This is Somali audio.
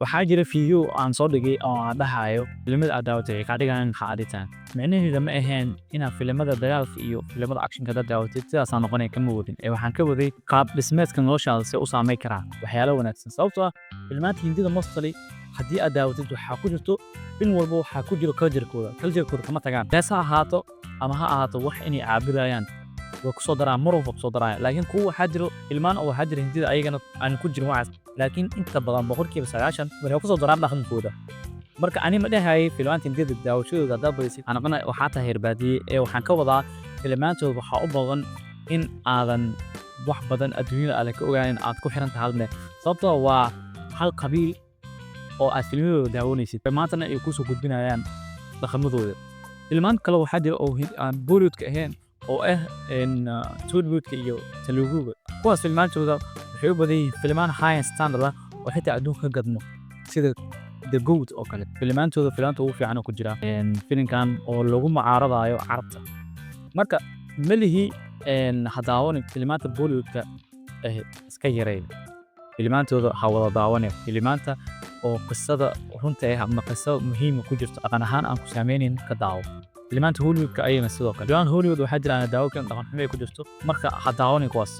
Waxaa jira video aan soo dhigay oo aan dhahayo filimada aad daawatay waxay kaa dhigayaan maxaa aditaan. Micnaheeda ma ahayn inaad filimada dagaalka iyo filimada actionka haddaad daawatid sidaasaa noqonaya, kama wadin, ee waxaan ka waday qaab dhismeedka noloshaada see u saameyn karaa waxyaalo wanaagsan, sababtoo ah filmaanta Hindida mostly haddii aad daawatid waxaa ku jirto film walba waxaa ku jiro culture-kooda. Culture-kooda kama tagaan, hees ha ahaato ama ha ahaato wax inay caabudayaan, way kusoo daraan, mar walba kusoo darayaan. Laakiin kuwa waxaa jiro filmaan oo waxaa jira Hindida ayagana aan ku jirin waxaas, laakiin inta badan 90% waxay kusoo daraan dhaqankooda. Marka ani ma dhahayay filmaanta Hindida daawashadooda haddaad badisid waxaa noqonaya waxaa tahay reer baadiye, ee waxaan ka wadaa filmaantooda waxaa u badan in aadan wax badan adduunyada aadan ka ogaanin, aad ku xiran tahay hal meel, sababtoo waa hal qabiil oo aad filmadooda daawanaysid, maantana ay kusoo gudbinayaan dhaqamadooda. Filmaan kale waxaa jira oo aan Bollywoodka ahayn oo ah Tollywoodka iyo Teluguga. Kuwaas filmaantooda waxay u badan yihiin filmaan high standard ah oo xitaa adduunka ka gadmo, sida The Goat oo kale. Filmaantooda filmaanta ugu fiican oo ku jira filimkan oo lagu mucaaradayo Carabta. Marka malihi ha daawanin filmaanta Bollywoodka, iska yareey filmaantooda, ha wada daawanin filmaanta oo qisada runta ah ama qiso muhiim ku jirto, dhaqan ahaan aan ku saameynin ka daawo. Filmaanta Hollywoodka ayagana sidoo kale, filmaanta Hollywood waxaa jira aan daawo karin, dhaqan xumo ay ku jirto, marka ha daawanin kuwaas.